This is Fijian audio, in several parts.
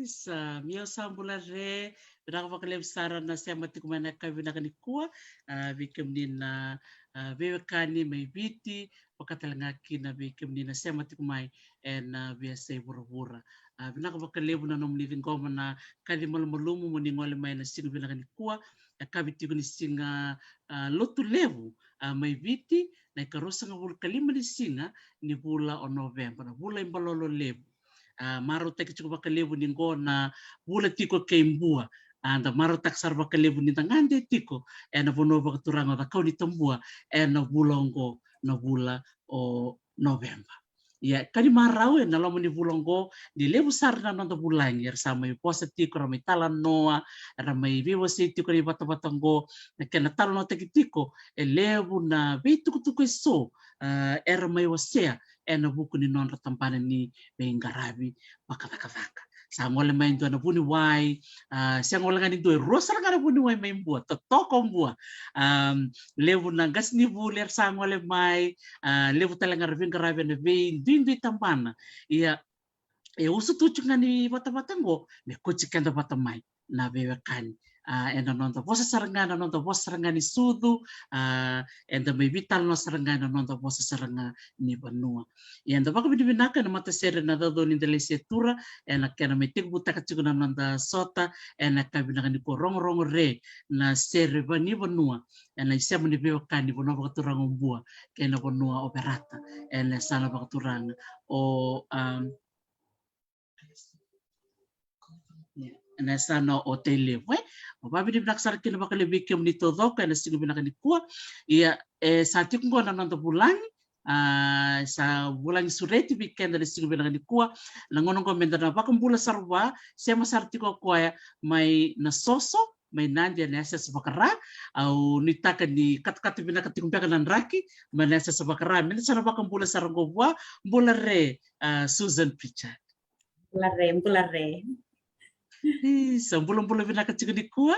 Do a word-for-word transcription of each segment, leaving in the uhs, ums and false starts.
Isa, mi au sa bula re, vinaka vakalevu sara na sema tiko mai na yakavi vinaka nikua, a, vei kemuni na, a, veiwekani mai Viti, vakatalega kina vei kemuni na sema tiko mai ena veiyasai vuravura. A, vinaka vakalevu na nomuni ciqoma na kaci malumalumu mo ni gole mai na siga vinaka nikua, yakavi tiko ni siga, a, lotu levu, a, mai Viti, na ikaruasagavulu ka lima ni siga ni vula o Noveba, na vula i Balolo levu. A, marautaki tiko vakalevu ni qo na vula tiko kei Bua. A, da marautaka sara vakalevu ni da gade tiko ena vanua vakaturaga o Cakaunitabua ena vula oqo, na vula o Noveba. Ia, ka ni marau ena loma ni vula oqo, ni levu sara na noda vulagi era sa mai vosa tiko, era mai talanoa, era mai veiwasei tiko na ivatavata oqo, na kena talanoataki tiko e levu na veitukutuku eso, a, era mai wasea ena vuku ni nodra tabana ni veiqaravi vakacakacaka. Sa gole mai e dua na vuniwai, a, sega walega ni dua, e rua sara ga na vuniwai mai Bua, totoka o Bua. A, levu na qasenivuli era sa gole mai, a, levu tale ga era veiqaravi ena veiduidui tabana. Ia, e usutu tiko ga ni vatavata oqo me kauti keda vata mai na veiwekani. A, ena noda vosa sara ga, na noda vosa sara ga ni sucu, a, eda mai veitalanoa sara ga ena noda vosa sara ga ni vanua. Ia, eda vakavinavinaka ena matasere na Caucau ni Delaisetura ena kena mai tekivutaka tiko na noda sota ena yakavi vinaka nikua, Rogorogo Re, na sere vanivanua ena isema ni veiwekani vanua vakaturaga o Bua kei na vanua o Verata ena yasana vakaturaga o, a, ena yasana o Tailevu, e. Au vakavinavinaka sara kina vakalevu vei kemuni taucoko ena siga vinaka nikua. Ia, e sa tiko oqo na noda vulagi, a, sa vulagi sureti vei keda na siga vinaka nikua. Na gauna oqo meda na vakabula sara vua, sema sara tiko o koya mai Nasoso, mai Nadi, ena yasayasa vakaRa. Au nuitaka ni katakata vinaka tiko beka na draki mai na yasayasa vakaRa. Meda sa na vakabula sara oqo vua. Bula re, a, Susan Pritchard. Bula re, bula re. Isa, bulabula vinaka tiko nikua.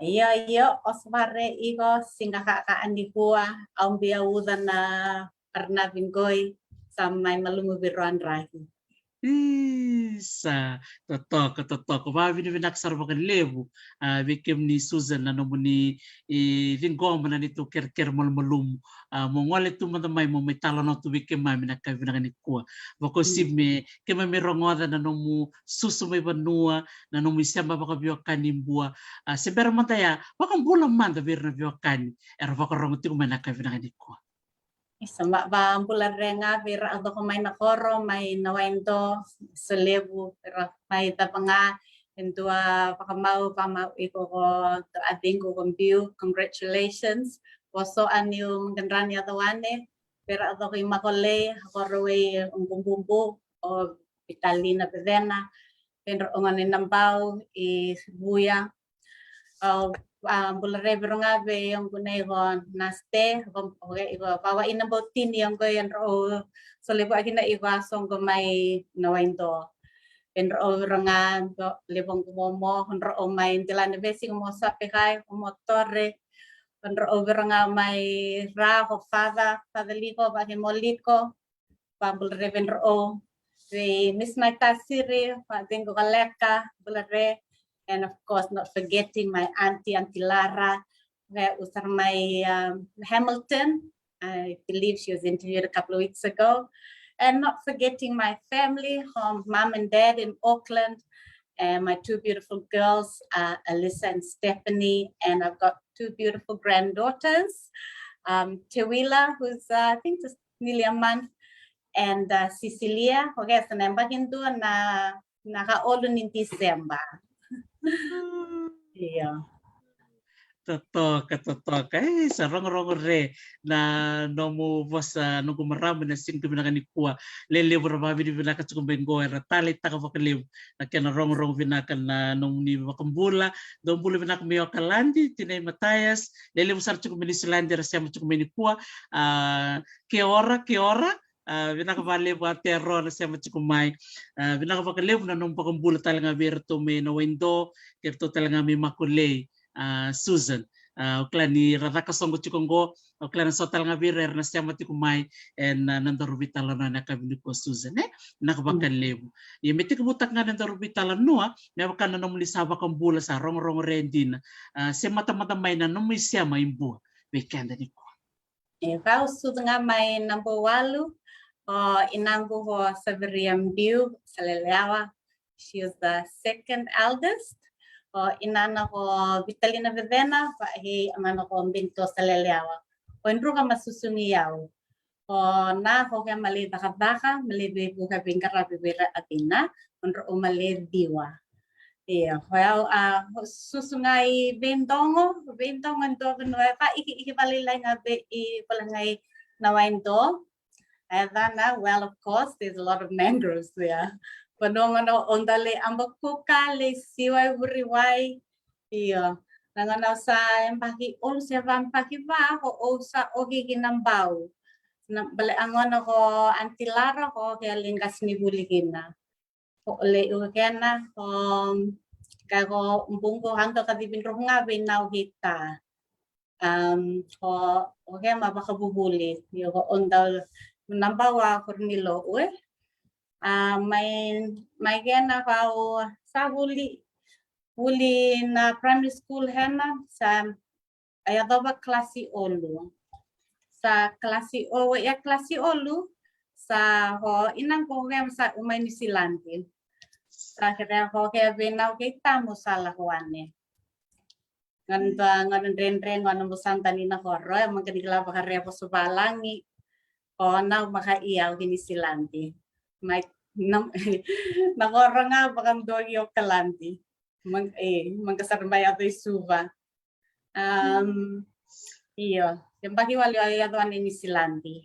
Io, io, o sa vare iko, siga kaka nikua, au bia uca na arnavi qoi, sa mai malumu vei rua draki. Isa, totoka, totoka. Vakavinavinaka sara vakalevu, a, vei kemuni Susan na nomuni, e, ciqoma na neitou kerekere malumalumu. A, mo gole tu mada mai mo mai talanoa tu vei keimami na yakavi vinaka nikua. Vakauasivi me keimami rogoca na nomu susu mai vanua, na nomu isema vakaveiwekani i Bua. A, se bera mada ya, vakabula mada vei ira na veiwekani era vakarogo tiko mai na yakavi vinaka nikua. Isa, va, vakabula re ga vei ira au coko mai na koro, mai na waido, Solevu, ira mai cava ga, e dua vakamau, vakamau iko ko, a ciqu ko Biu, congratulations. Voso a niu maqadrani a cawane, Era a coko i Makolei, a koro wei o Bububu, o Vitalina Vecena, vei dra o gone i Nabau, i Vuya. Au a bula revi roga vei o gune iko Naste, iko vawa ina bau tini o goi e dra o solevu akina iko a sogo mai na waido. E dra o viro ga levu o gu momo, o dra o mai Dilane Vesi, gu mo Sapekai, gu mo Tore, o dra o viro ga mai ra, o Father, Father Liko, vake mo Liko, vabula re ve dra o. Vei Miss Naitasiri, vacegu Kaleka, bula re. And of course, not forgetting my auntie, Auntie Lara, ve usar mai um, Hamilton. I believe she was interviewed a couple of weeks ago. And not forgetting my family, um, mom and dad in Auckland, and my two beautiful girls, uh, Alyssa and Stephanie, and I've got two beautiful granddaughters, um, Tewila, who's uh, I think just nearly a month, and uh, Cecilia. Okay, so na yabaki dua na na ka olu ni December. Io. Totoka, totoka. E, sa rogorogo re na nomu vosa, noqu marama, na siga vinaka nikua. Lelevu ra vavinavinaka tiko mai qo, era taleitaka vakalevu na kena rogorogo vinaka na nomuni vakabula. Dou bula vinaka mai Okaladi, tinai Mataias. Lelevu sara tiko mai Niusiladi, era sema tiko mai nikua. A, ke ora, ke ora. A, vinaka vakalevu a Tero na sema tiko mai. A, vinaka vakalevu na nomu vakabula tale ga vei iratou mai na Waido, kei iratou tale ga mai Makolei, a, Susan. A, au kila ni ra caka soqo tiko qo, au kila na so tale ga vei ira era na sema tiko mai ena, a, nodaru veitalanoa na yakavi nikua, Susan, e? Vinaka vakalevu. Ia me tekivutaka ga na nodaru veitalanoa, me vaka na nomuni sa vakabula, sa rogorogo re dina. A, se matamata mai na nomu isema i Bua vei keda nikua. E, vau sucu ga mai Nabouwalu, o inaqu o Saveria Biu Saleleawa. She was the second eldest. O inana o Vitalina Vecena, va'ei amana o Benito Saleleawa. O Indruka ma susu ni yau. O na o ke ma lei cakacaka, ma lei veivuke veiqaravi vei ira a tina, o dra o ma lei ciwa. Ia, o yau a susu ga i Veidogo, Veidogo e dua vanua e vaikiiki valailai ga vei i Valegai na Waido. E cana, well, of course, there's a lot of mangroves there. Vanua gona o dau lei abakuka, lei siwa e vuriwai. Io, na gona o sa yabaki olu se va, yabaki va, o o sa oki ki Nabau. Na bale a gona o Aunty Lara, o ke lei qasenivuli kina. O lei u kena, o ka ko buqu hando ka civi drofu ga vei nau hita. Um, o, o ke ma vakavuvuli, io ko o dau Nabau a koro ni lo ue. A, mai, mai kena vau sa vuli, vuli na primary school hena, sa a yacova kalasi olu. Sa kalasi o, ia kalasi olu, sa o inaqu o ke sa u mai Niusiladi. Sa kerea o ke vei nau kei tamu sa lako ane. Gona dua, gona dredre, gona mo sa dani na koro, e maqani kila vakarevo so valagi. O nau maka ia o ki Niusiladi. Mai, na, na koro ga vakadogi o Kaladi. Mag-, e, maqa sara mai yaco i Suva. Um, io, yabaki wale o yaco ane i Niusiladi.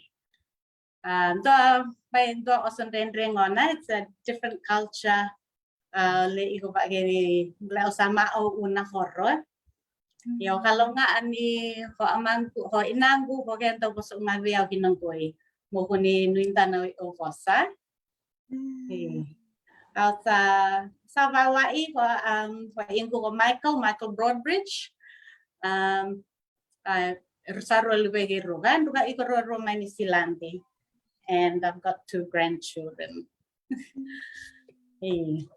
A, dua, mai dua oso dredre gona, it's a different culture. A, le iko vake ni, le o sa ma o una koro. Io, kalougata ni, o amaqu, o inaqu, o ke dau vosa uma vei au kina qoi. Mo kuni nuidana o vosa. E. Au sa, sa vawai, o, um, o iqu o Michael, Michael Broadbridge. Um, a, sa rua luvei kei rua, druka iko ruarua mai Niusiladi. And I've got two grandchildren. E.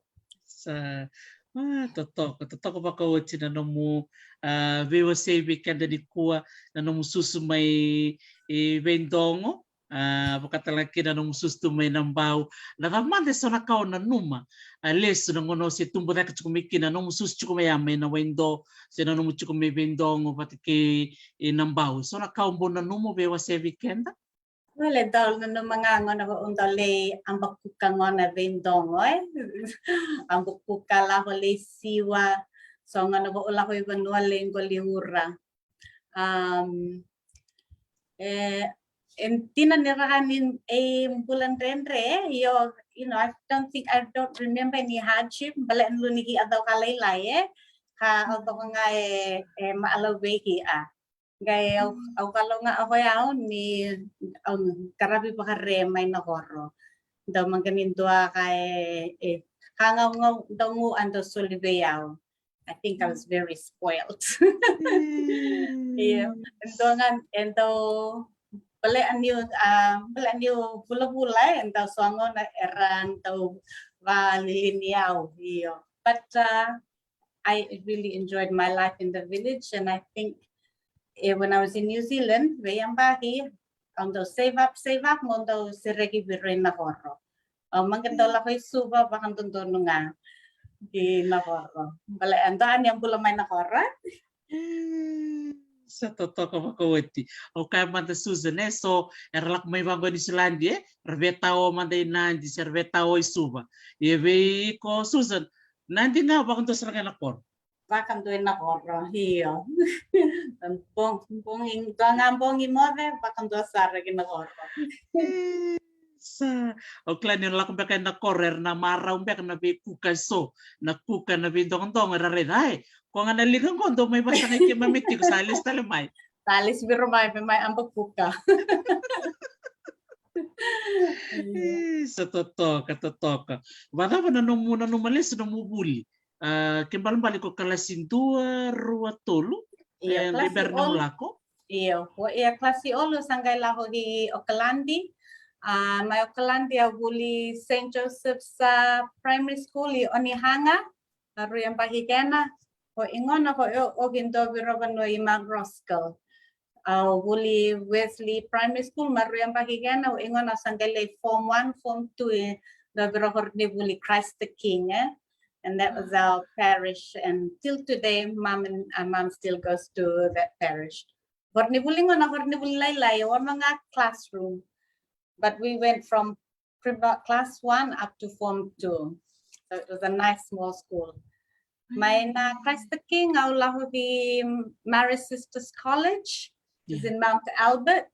Sa, a, totoka, totoka vakaoti na nomu, a, veiwasei vei keda nikua, na nomu susu mai, e, Veidogo, a, vakatalega kina na nomu susu tu mai Nabau. Na cava mada e so na ka o nanuma, a, lesu na gauna o se tubu cake tiko mai kina, na nomu susu tiko mai ya mai na Waido, se na nomu tiko mai Veidogo vata kei, e, Nabau. So na ka o bau nanuma o veiwasei vei keda? Wale dau nanuma ga gauna o dau lei abakuka gona Veidogo, e? Abakuka, lako lei siwa, so gauna o lako i vanua lei qoli ura. Um, e, E dina ni ra kaya ni e bula dredre, io, you know, I don't think, I don't remember any hardship, baleta ni lunihi a cau ka lailai, e. Ka o coko ga e, e macalau vei ki a. Qai au, au kalougata o yau ni au qaravi vakare mai na koro. Dau maqani dua ka e, e, ka gaugau, dau gu a dau soli vei au. I think I was very spoiled. Ia, e dua ga, e dau, baleta niu, a, baleta niu vulavula, e dau so gauna era dau valilini au, io. But, uh, I really enjoyed my life in the village, and I think, eh, when I was in New Zealand, veiyabaki, au dau save up, save up, mo dau sereki vei rau i Nakoro. Au maqani dau lako i Suva, vakadodonu ga i Nakoro. Baleta e dua ni a bula mai Nakoro. E, sa totoka vakaoti. Au kaya mada, Susan, e, so era lako mai vaqo i Niusiladi, e, ra via tao mada i Nadi, se ra via tao i Suva. Ia vei iko, Susan, Nadi ga, vakadua sara ga i Nakoro? Vakadua i Nakoro, io. Bogi, bogi, dua ga bogi moce, vakadua sara ki Nakoro. E, sa, au kila ni lako beka i Nakoro, era na marau beka na veikuka e so, na kuka, na veidogodogo, era raica, ai, ko ga na liga qo, dou mai vakasagai keimami tiko, sa lesu tale mai. Sa lesu vei rau mai, mai aba kuka. E, sa totoka, totoka. Vakacava na nomu, na nomu lesu, nomu vuli? A, ke balebale ko kalasi dua, rua, tolu? Io, e, kalasi bera ni olu. Lako? Io, o, ia, kalasi olu sa qai lako ki Okaladi. A, mai Okaladi au vuli Saint Joseph's, a, Primary School i Onehunga, a, rui yabaki kena. O igona ko e, o ki Dovirova no i Mount Roskill. Au vuli Wesley Primary School, ma rui yabaki kena, o igona sa qai lai form one, form two, e, Dovirova ni vuli Christ the King, e. And that was our parish. And till today, mom and, uh, mom still goes to that parish. Koronivuli gona, koronivuli lailai, e ono ga classroom. But we went from pre-, class one up to form two. So it was a nice small school. Mai na Christ the King, au lako ki Marist Sisters College. It's in Mount Albert.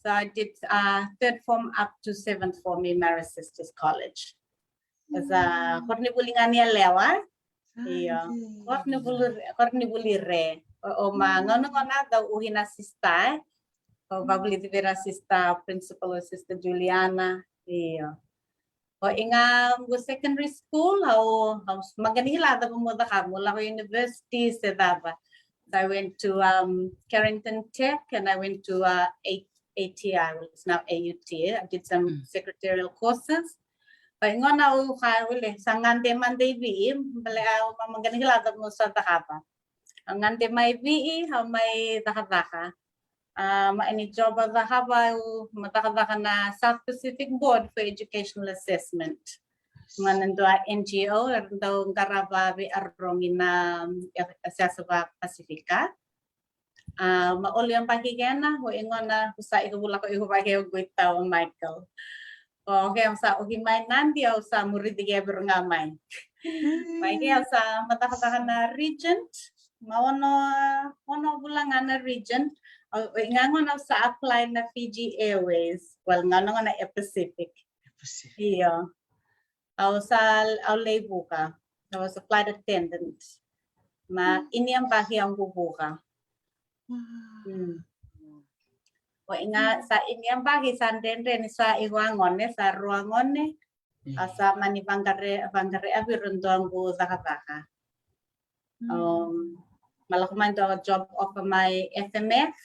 So I did, uh, third form up to seventh form in Marist Sisters College. As a koronivuli ga ni yalewa. Io. Koronivuli, koronivuli re. O, o ma gauna gona dau uhi na sister, e. O vavulici vei ira sister principal, o sister Juliana. Io. O iga qo secondary school, au, au maqani kila cava meu cakava, meu lako university se cava. So I went to, um, Carrington Tech and I went to, uh, A-, A T I, which is now A U T. I did some secretarial courses. O igona au kaya, wele, sa gade mada i Viti, baleta au maqani kila cava meu sa cakava. Au gade mai Viti, au mai cakacaka. A, mai na job au cakava, au mai cakacaka na South Pacific Board for Educational Assessment. Mai na dua N G O, era dau qarava veiyarogi na, e, e, Yasayasa Pasifika. A, mai olu yabaki kena, o igona, au sa iko vula ko iko vake o Guitau Michael. O, okay, au sa oki mai Nadi, au sa muri tiko vei ira ga mai. Mai ke au sa mai cakacaka na Regent, mai ono, ono vula ga na Regent. O, o iga gona au sa apply na Fiji Airways. Well, gauna gona Air Pacific. Air Pacific. Io. Au sa, au lai vuka. I was a flight attendant. Mai ini yabaki au qu vuka. Wow. Hmm. O iga sa ini yabaki sa dredre ni sa iko a gone, sa rua gone. Au sa mani vaqarai, vaqarai a vei ira dua qu cakacaka. Um, mai lako mai dua job offer mai F M F.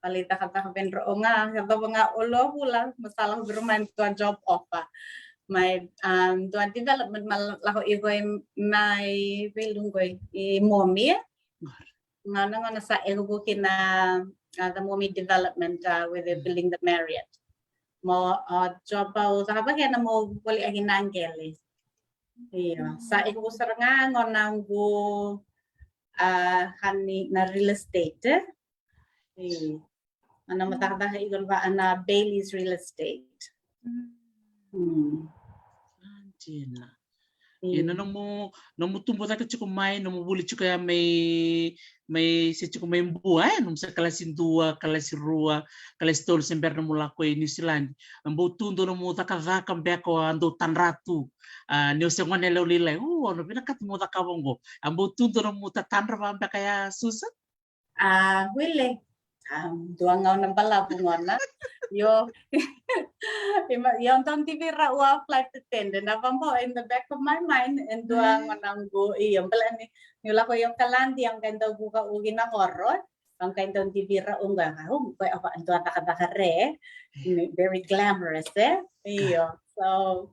Au lai cakacaka vei ira o ga, yacova ga o loma vula, mai sa lako vei ira mai dua job offer. Mai, um, dua development mai lako iko i mai vei Luqu i Momi. Gauna gona sa iko vuki na, uh, the Momi development, uh, where they're building the Marriott. Mo, uh, job au cakava kena mo voliaki na qele. Io, sa iko sara ga gona qu, uh, hani na real estate, e? Io. Ana mai cakacaka iko vaka na Bailey's Real Estate. Hmm. Dina. Ia na nomu, nomu tubu cake tiko mai, nomu vuli tiko ya mai, mai se tiko mai Bua, e? Nomu sa kalasi dua, kalasi rua, kalasi tolu se bera nomu lako i New Zealand. A bau tu dua nomu cakacaka beka o a dau tadra tu. A, ni o se gone yalewa lailai, u, au na vinakata meu cakava oqo. A bau tu dua nomu tatadra vaka beka ya, Susan? A, wele. A, dua gauna balavu gona. Io. Ima, io, dau divi rau a flight attendant. A vabau, in the back of my mind, e dua gauna qo, io, bala ni, niu lako i Okaladi, au qai dau vuka u ki na koro. Au qai dau divi rau qo, au qai, au dau cakacaka re. Very glamorous, e? Io. So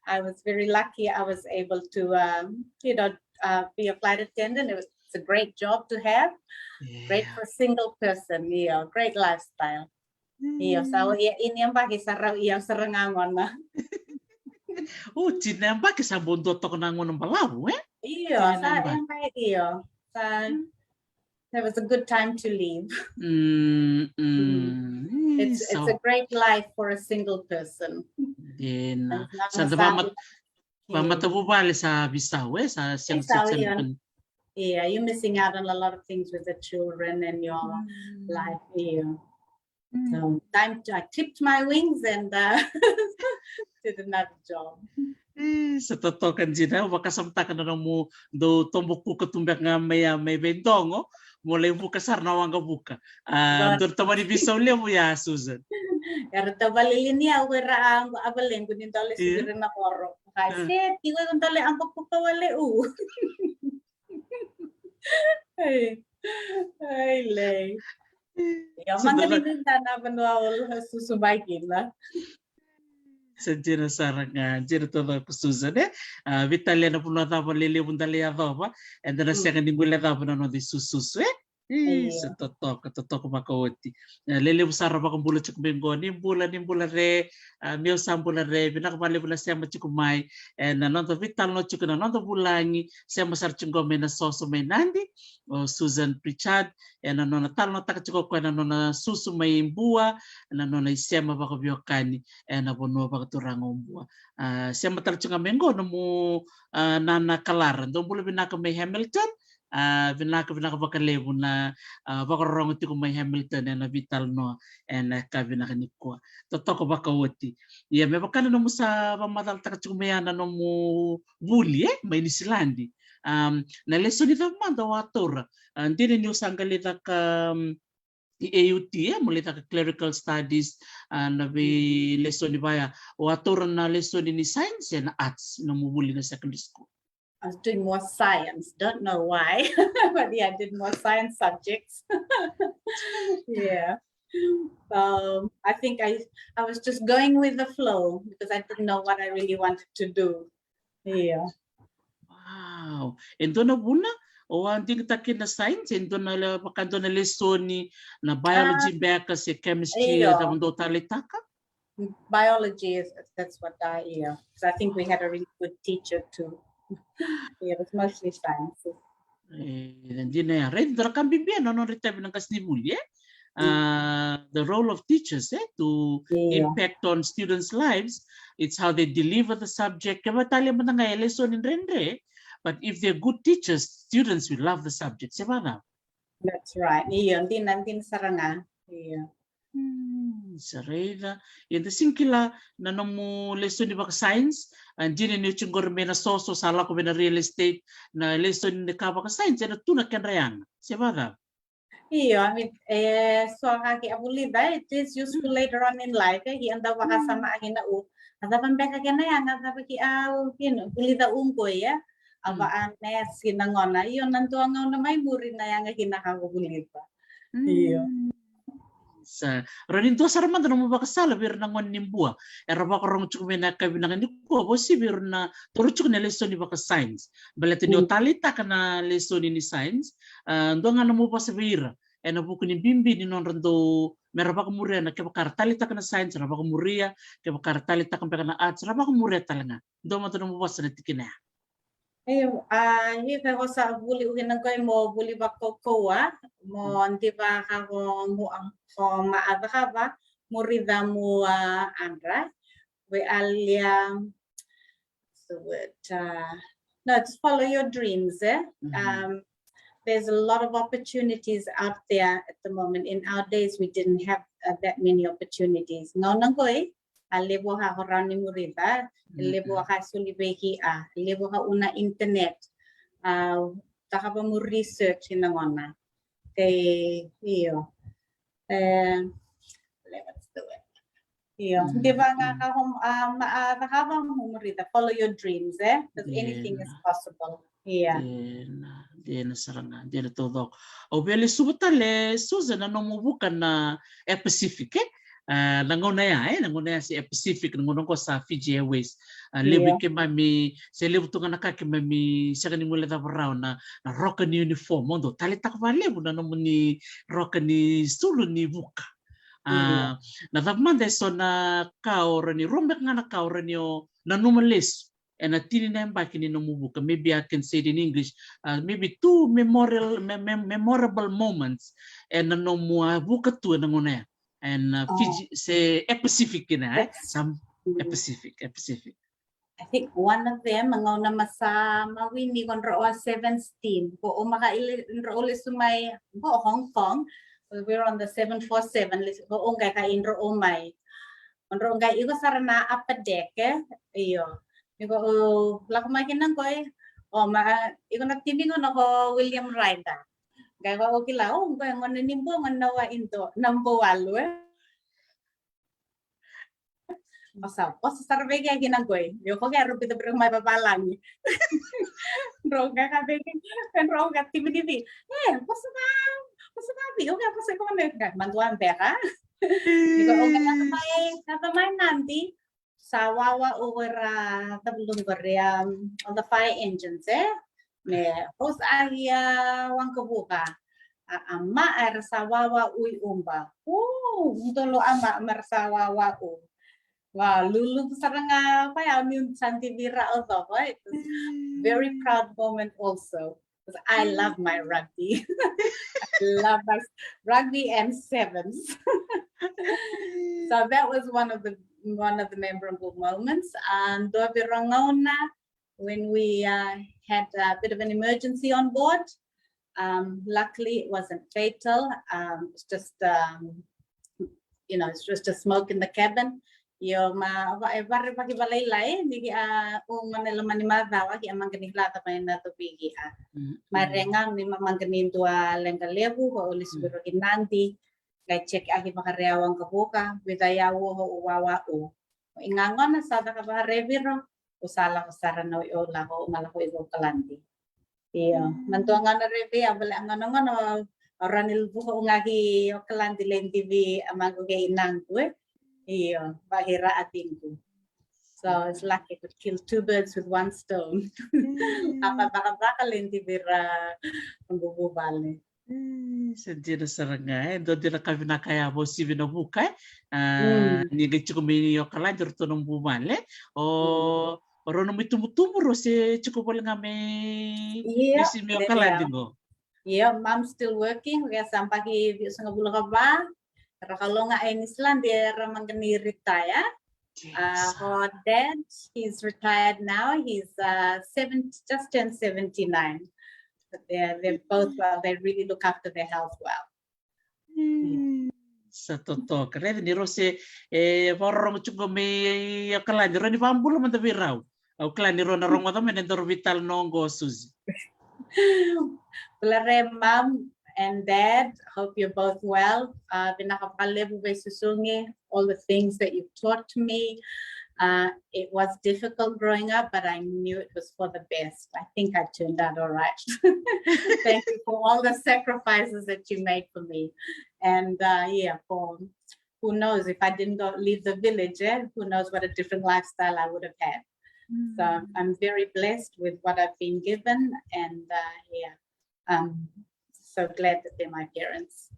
I was very lucky I was able to, um, you know, uh, be a flight attendant. It was, it's a great job to have. Great for a single person, io, great lifestyle. Io, sa o ia, ini yabaki sa rau, ia, sa rau ga gona. O, tini na yabaki sa bau dua toka na gauna balavu, e? Io, sa, io. Sa, that was a good time to leave. Mm, mm. It's, it's a great life for a single person. Dina. Sa da vama-, vamatavuvale sa visau, e? Sa sega, sa sega. Yeah, you're missing out on a lot of things with the children and your life here. So time to, I clipped my wings and, uh, did another job. E, sa totoka dina, au vakasamataka na nomu dau tobo kuka tu beka ga mai ya, mai Veidogo, mo lai vuka sara na waqavuka. A, dua na tamani visau levu ya, Susan. Era tavalili ni au era a, a valequ ni dau lai sivira na koro. Ai, se, tiko dau lai waqavuka wale u. Ai, ai, lei. Ia, so manga dala ni dina na vanua o susu mai kina. Sa dina sara ga, dina taucoko Susan, e? A, veitalia na vanua cava lelevu da lai yacova, eda na sega ni guilecava na noda isususu, e? Io. Sa totoka, totoka vakaoti. E, lelevu sara vakabula tiko mai qo, ni bula, ni bula re, a, meu sa bula re, vinaka vakalevu na sema tiko mai. E, na noda veitalanoa tiko na noda vulagi, sema sara tiko qo mai Nasoso mai Nadi, o Susan Pritchard, e, na nona talanoataka tiko o koya na nona susu mai Bua, na nona isema vakaveiwekani, e, na vanua vakaturaga o Bua. A, sema tale tiko ga mai qo nomu, a, nana Kalara, dou bula vinaka mai Hamilton, a, vinaka, vinaka vakalevu na, a, vakarorogo tiko mai Hamilton ena veitalanoa ena yakavi vinaka nikua. Totoka vakaoti. Ia, me vaka na nomu sa vakamacalataka tiko mai ya na nomu vuli, e, mai Niusiladi. Am, na lesoni cava mada o a taura? A, dina ni o sa qai lai caka, am, i A U T, e, mo lai caka clerical studies, a, na veilesoni vaya. O a taura na lesoni ni science ena arts, nomu vuli na secondary school? I was doing more science. Don't know why, but yeah, I did more science subjects. Yeah. Um, I think I, I was just going with the flow because I didn't know what I really wanted to do. Yeah. Wow. E dua na vuna o a digitaka kina na science, e dua na le-, vaka dua na lesoni na biology beka se chemistry, e cava dou taleitaka? Biology is, that's what I, yeah. So I think we had a really good teacher too. Yeah, it was mostly science. E, dina ya. Raica, dua na ka bibi na nodra itavi na qasenivuli, e? A, the role of teachers, e, to impact on students' lives. It's how they deliver the subject. Kevaka talia mada ga e lesoni dredre, but if they're good teachers, students will love the subject. Se vacava? That's right. Io, dina, dina sara ga. Io. Hmm, sa raica. Ia, da sega ni kila na nomu lesoni vaka science, a, dina ni oti qori mai Nasoso sa lako vei na real estate, na lesoni ni ka vaka science, ena tu na kedra yaga. Se vacava? Io, I mean, e, so a ki a vulica, it is useful later on in life, e, ia da vakasama kina u. A cava beka kena yaga, a cava ki a, you know, vulica u qo, ia. A va a maths kina gona. Io, na dua gauna mai muri na yaga kina ka ko vulica. Io. Sa, rawa ni dua sara mada nomu vakasala vei ira na gone ni Bua era vakarorogo tiko mai na yakavi vinaka nikua, vosi vei ira na toro tiko na lesoni vaka science. Baleta ni o taleitaka na lesoni ni science, a, dua ga nomu vosa vei ira ena vuku ni bibi ni nodra dau, mera vakamuria na, kevaka ra taleitaka na science, ra vakamuria, kevaka ra taleitaka beka na arts, ra vakamuria tale ga. Dua mada nomu vosa na tikina ya. E, a, ia, ka ko sa vuli u kina qo mo vuli vakaukauwa, mo diva ka ko mu-, ko ma a cakava, mo rica mo a adra. We alia, the word? Uh, no, just follow your dreams, eh? Um, there's a lot of opportunities out there at the moment. In our days, we didn't have uh, that many opportunities. Gauna qoi, a levu a ka ko rawa ni murica, levu a ka soli vei ki a, levu a ka una internet, a cakava mo research ina gauna. Kei, io. E, let's do it. Io, diva ga ka hom, a, ma, a, cakava mo murica, follow your dreams, eh? Because anything is possible. Ia. Dina, dina sara ga, dina taucoko. Au via lesuva tale, Susan, na nomu vuka na Air Pacific, e? A, na gauna ya, e? Na gauna ya se Air Pacific, na gauna qo sa Fiji Airways. A, levu keimami, se levu tu ga na ka keimami sega ni guilecava rawa na, na roka ni uniform. O dou taleitaka vakalevu na nomuni roka ni sulu ni vuka. A, na cava mada e so na ka o rawa ni, rua beka ga na ka o rawa ni o nanuma lesu ena tini na yabaki ni nomu vuka. Maybe I can say it in English. Uh, maybe two memorial, me, me, memorable moments ena nomu a vuka tu ena gauna ya. And uh, Fiji, se Air Pacific kina, e? Some Air Pacific, Air Pacific. I think one of them, a gauna masa mawini ko drau a sevens team. Ko o maka ile drau lesu mai ko Hong Kong. We were on the seven four seven, lesu ko o qai ka i drau mai. O drau qai iko sara na upper deck, e? Io. Iko o lako mai kina qoi. O ma iko na timi gauna ko William Ryder. Qai ko o kila, o qoi gone ni bua, gone na wa indo, na bua walu, e? Masa, o sa sara vei kea kina qoi. Io, ko kea rupi ta bira mai vavalagi. Drau qai ka vei kea, drau qai timi ni vi. E, o sa va, o sa va vi, o kea o sa iko ne qai madua beka. Iko o kea na mai, na mai Nadi. Sa wawa o ira tavalugore, um, all the fire engines, e? Me hose agi a waqavuka. A, a ma era sa wawa ui uba. U, dolo a ma, ma era sa wawa u. Wa, lulu sara ga, pa ya, mi un santi vira o toko, e? Very proud moment also. 'Cause I love my rugby. I love my rugby and sevens. So that was one of the, one of the memorable moments. And dua vei ira na gauna when we uh, had a bit of an emergency on board. Um, luckily, it wasn't fatal. Um, it's just, um, you know, it's just a smoke in the cabin. Io, ma va, e vare vaki valailai ni ki a u gone loma ni macawa ki a maqani lata mai na tuviki a. Ma rega ni ma maqani dua leqa levu ko o lesu viro ki Nadi. Qai check aki vakarewa ga vuka, with a ia uo ho u wawa u. I ga gona sa caka vakarevi ro, u sa lako sara na u lako, u ma lako i Okaladi. Io, ma dua gona revi, a vale a gona gona, o rani vuka u ga ki Okaladi le divi a maqu kei naqu, e? Io, vahira a tiqu. So it's like I could kill two birds with one stone. A vaka vaka le divi ra vuvale. Sa dina sara ga, e dua dina ka vinaka ya vo sivi na vuka, e. A, ni qai tiko mai ni Okaladi ratou na vuvale. O, o rau na mai tubutubu rau se tiko voli ga mai, mai sivi mai Okaladi qo. Yeah, mom's still working. Via sa baki viusagavulu ka va. Ra ka loga e Nisiladi, ra maqani retire. Uh, her dad, he's retired now. He's uh, seventy, just turned seventy-nine. But they're, they're both well. They really look after their health well. Sa totoka. Raica ni rau se e vakarorogo tiko mai Okaladi, rau ni vakabula mada vei rau. Au kila ni rau na rogoca mai na dau vitala noqo, Susie. Bula re mom and dad, hope you're both well. Uh, vinaka vakalevu veisusugi, all the things that you've taught me. Uh, it was difficult growing up, but I knew it was for the best. I think I turned out all right. Thank you for all the sacrifices that you made for me. And uh, yeah, for who knows if I didn't go leave the village, eh, who knows what a different lifestyle I would have had. So I'm very blessed with what I've been given, and uh, yeah, I'm so glad that they're my parents.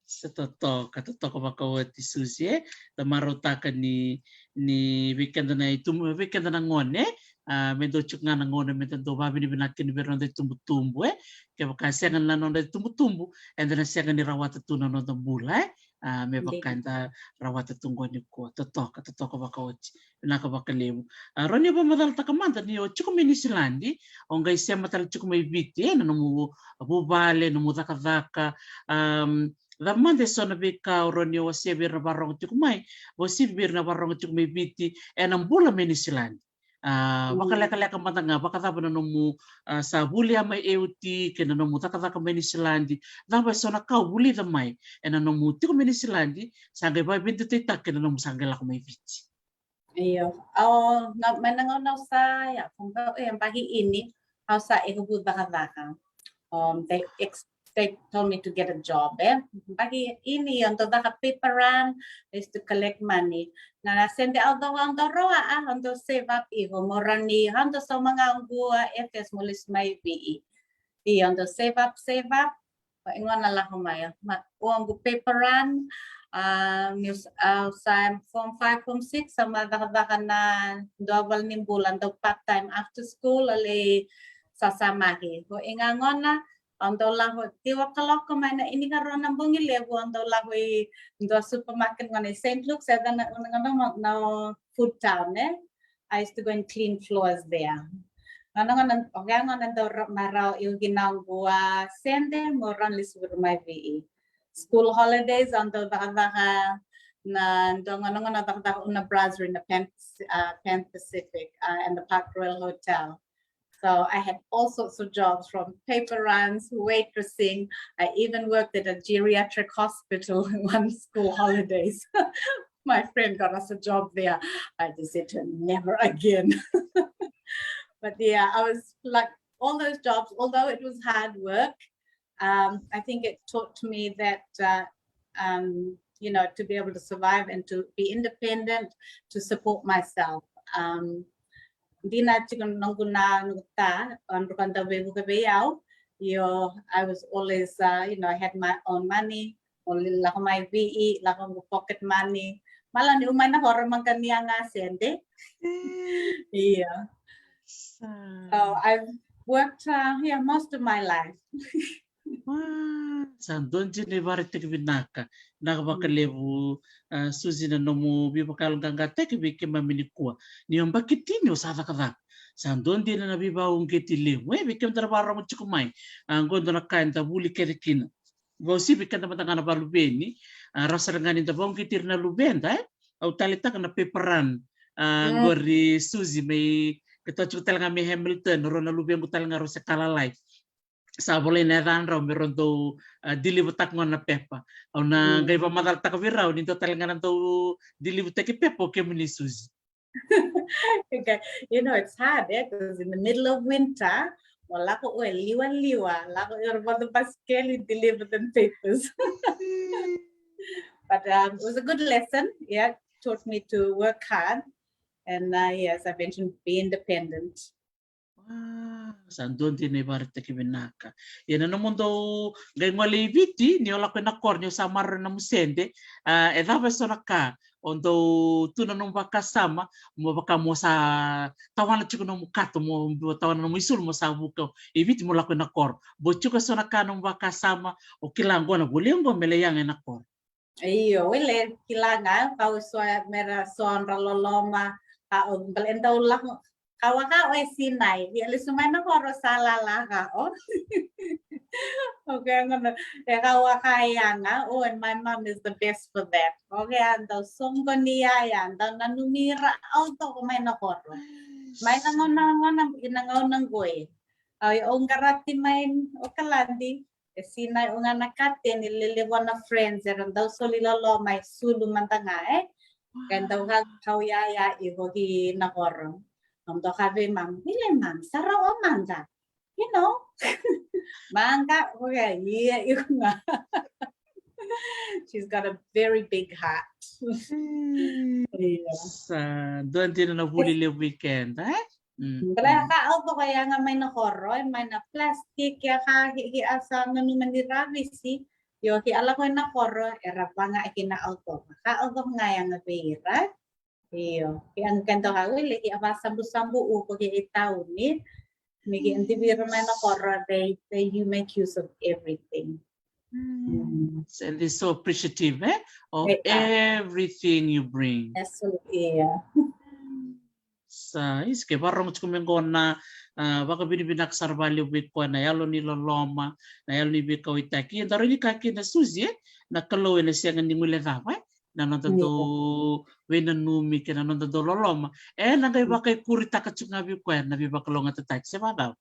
Sa totoka, totoka vakaoti, Susie, e. Da marautaka ni, ni vei keda na itubu, vei keda na gone, a, me dau tiko ga na gauna me da dau vavinavinaka kina vei ira na noda itubutubu, e. Kevaka sega na noda itubutubu, eda na sega ni rawata tu na noda bula, e. A, me vaka eda rawata tu qo nikua, totoka, totoka vakaoti. Vinaka vakalevu. A, rawa ni vakamacalataka mada ni o tiko mai Niusiladi, o qai sema tale tiko mai Viti, e, na nomu vuvale, nomu cakacaka, am, cava mada eso na veika o rawa ni wasea vei ira na vakarorogo tiko mai, vakauasivi vei ira na vakarorogo tiko mai Viti, ena bula mai Niusiladi. A, vakalekaleka mada ga, vakacava na nomu, a, sa vulia mai A O T, kei na nomu cakacaka mai Niusiladi, cava eso na ka o vulica mai ena nomu tiko mai Niusiladi, sa qai vakaveidutaitaka kei na nomu sa qai lako mai Viti. Io, au, na, mai na gauna au sa, ya, ko qo, e, yabaki ini, au sa iko vu cakacaka. Um, they ex-, they told me to get a job, e. Yabaki ini, au dau caka paper run, I used to collect money. Na, na sede au dau, au dau rawa, a, au dau save up iko, mo rawa ni, au dau sauma ga qo, a, F S mo lesu mai Viti. Io, au dau save up, save up, o iko na lako mai, a. Ma, o qo paper run, a, niu s-, a, sa form five, form six, sa mai cakacaka na dua valenibula, dau part time after school, a lai sasamaki. O iko gona, au dau lako, ciwa kaloko mai na inikarua na bogi levu, au dau lako i dua supermarket gona i Saint Luke's, e dua na, na, na, na Food Town, e. I used to go and clean floors there. Gauna, gauna, o qo gauna dau ra-, mai rawa iko kina qo, a, sede, mo rawa ni lesu vei ira mai Viti. School holidays, au dau cakacaka na, dau gauna, gauna cakacaka ena brasserie na Pan, uh, Pan Pacific, uh, and the Park Royal Hotel. So I had all sorts of jobs, from paper runs, waitressing. I even worked at a geriatric hospital in one school holidays. My friend got us a job there. I just said to her, "Never again." But yeah, I was like, all those jobs, although it was hard work, um, I think it taught me that, uh, um, you know, to be able to survive and to be independent, to support myself. Um, dina tiko na noqu na, noqu ta, o ira ka dau veivuke vei au, io, I was always, uh, you know, I had my own money, o lai lako mai Viti, lako qo pocket money. Malani, au mai na koro, maqani yaga sede. Io. So I've worked, uh, yeah, most of my life. Wow, sa dua dina na ivakaraitaki vinaka. Vinaka vakalevu, a, Susie, na nomu veivakayaloqaqataki vei keimami nikua. Ni o yabaki tini o sa cakacaka. Sa dua dina na veivakauqeti levu, e, vei kemudou na vakarorogo tiko mai. A, qo dua na ka eda vuli kece kina. Vakauasivi keda mada ga na vakaluveni, a, rawa sara ga ni da vakauqeti ira na luveda, e. Au taleitaka na paper run, a, qori Susie mai, keitou tiko tale ga mai Hamilton, rau na luvequ tale ga rau se ka lalai. Sa volai na yacadrau me rau dau, a, deliver-taka gona na pepa. Au na qai vakamacalataka vei rau ni dua tale ga na dau deliver-taki pepa o kemuni, Susie. Okay. You know, it's hard, eh? Because in the middle of winter, mo lako o e liwaliwa, lako o e vata basikeli, deliver them papers. But, um, it was a good lesson. Yeah, taught me to work hard. And, uh, yes, I mentioned be independent. Wow, sa dua dina na ivakaraitaki vinaka. Ia na nomudou qai gole i Viti, ni o lako ina koro, ni o sa maroroi na nomu sede, a, e cava eso na ka o dau tu na nomu vakasama, mo vaka mo sa tawana tiko nomu kato, mo tawana nomu isulu, mo sa vuka i Viti mo lako ina koro. Bo tiko eso na ka nomu vakasama, o kila qo na vuli qo me lai yaga ina koro. Io, wele, kila ga, kau so mera sodra loloma, ka o bale dau lako, ka waka o e sinai, ia lesu mai na koro sa lala ka o. Okay, I'm gonna, e ka waka yaga, oh, and my mom is the best for that. Okay, a dau soqoni yaya, dau nanumi ira au toko mai na koro. Mai na gauna, gauna, ina gauna qoi. Au, au qarati mai Okaladi, e sinai o ga na kateni, lelevu na friends era dau soli loloma, e sulu mada ga, e. Ka dau ka, kau yaya i voki na koro. Au dau ka vei mam, "Ile mam, sarau mada." You know? Mada, okay, ia, iko ga. She's got a very big heart. Ia. Sa dua dina na vuli levu i keda, e? Kila ka au toko yaga mai na koro, e, mai na plastic, e, ka ki, ki a sa nanuma ni ravisi, io, ki a lako ina koro, era vaga kina au toko. Ka au toko ga yaga vei ira. Io, ki a qai dau ka wele, ki a vasabusabu uko ki a tauni, ni ki a divi ira mai na koro, they, they, you make use of everything. And they're so appreciative, e? of everything you bring. Sa isi ke varogo tiko me qo na, a, vakavinavinaka sara valevu vei koya na yalo ni loloma, na yalo ni veikauaitaki. Eda rawa ni kaya kina Susie, na Kalou ena sega ni guilecava, e? Na noda dau veinanumi kei na noda dau loloma. Ena qai vakaikuritaka tiko ga vei koya na veivakalougatataki, se vacava?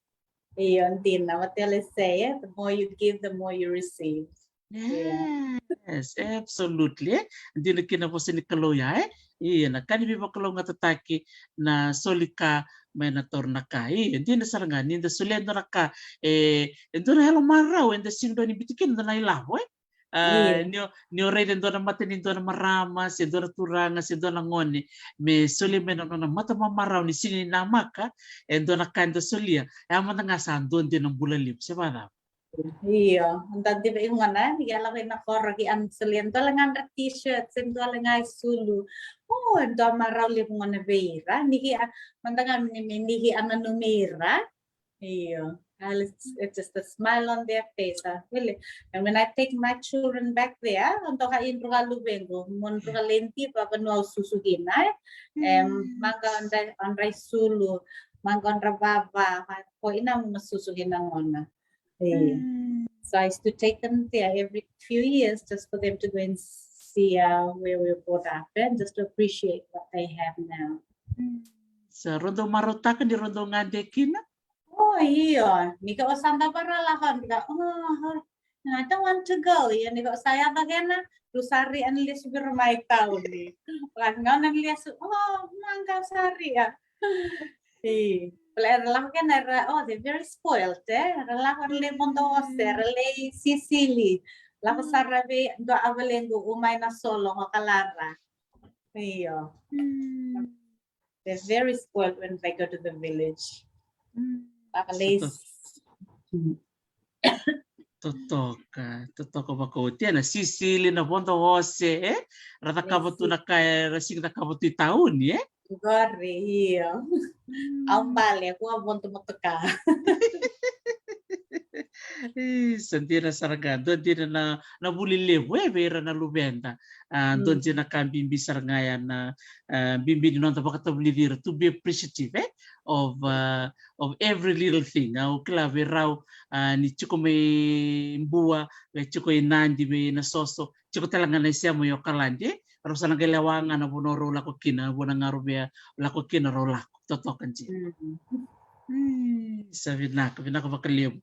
Io, dina, what they say, e? The more you give, the more you receive. Yes, absolutely, e? Dina kina vosa ni Kalou ya, e? Ia, na ka ni veivakalougatataki, na soli ka mai na taura na ka. Ia, dina sara ga, ni da solia e dua na ka, e, e dua na yalo marau, eda sega ni biuta kina e dua na ilavo, e? A, ni o, ni o raica e dua na mata ni dua na marama, se dua na turaga, se dua na gone, me solia mai na nona mata mamarau ni sega ni namaka e dua na ka eda solia. E a mada ga sa dua dina bula levu, se vacava? Io, da diva i gona, ni ke a lako i na koro ki a na solia e dua le ga na t-shirt, se dua le ga isulu. O, e dua marau levu gona vei ira, ni ke a, mada ga ni me ni ke a nanumi ira. Io, a, it's, it's just a smile on their face, a, really. And when I take my children back there, a, dua ka i druka luvequ, mo druka lenti, vava no au susu kina, e. Em, maqa odra, odra isulu, maqa odra vava, a, ko ina mo susu kina gona. E. So I used to take them there every few years just for them to go and see, uh, where we were brought up and just to appreciate what they have now. Sa rau dau marautaka ni rau dau gade kina? O, io. Ni ke o sa dau vara lako, ni ka, o, I don't want to go. Ia ni ke o sa yaco kena, rau sa ri a na lesu vei ira mai tauni. Vaka ga o na lesu, o, maqa sa ri a. I, bale era lako kena era, oh, they're very spoiled, e? Era lako era lai vodo ose, era lai sisili. Lako sara vei dua a valequ, u mai na solo ko Kalara. Io. They're very spoiled when they go to the village. Lako lai Totoka, totoka vakaoti, e, na sisili, na vodo ose, e? Ra cakava tu na ka era sega ni cakava tu i tauni, e? Qori, io. Au bale, kua vodo motoka. Isa, dina sara ga, dua dina na, na vuli levu, e, vei ira na luveda. A, dua dina ka bibi sara ga ya na, a, bibi ni noda vakatavulici ira, to be appreciative, e? Of, a, of every little thing. Au kila vei rau, a, ni tiko mai Bua, vei tiko i Nadi, vei Nasoso, tiko tale ga na isema i Okaladi, rau sa na qai lewa ga na vanua rau lako kina, vanua ga rau via lako kina rau lako, totoka dina. Sa vinaka, vinaka vakalevu.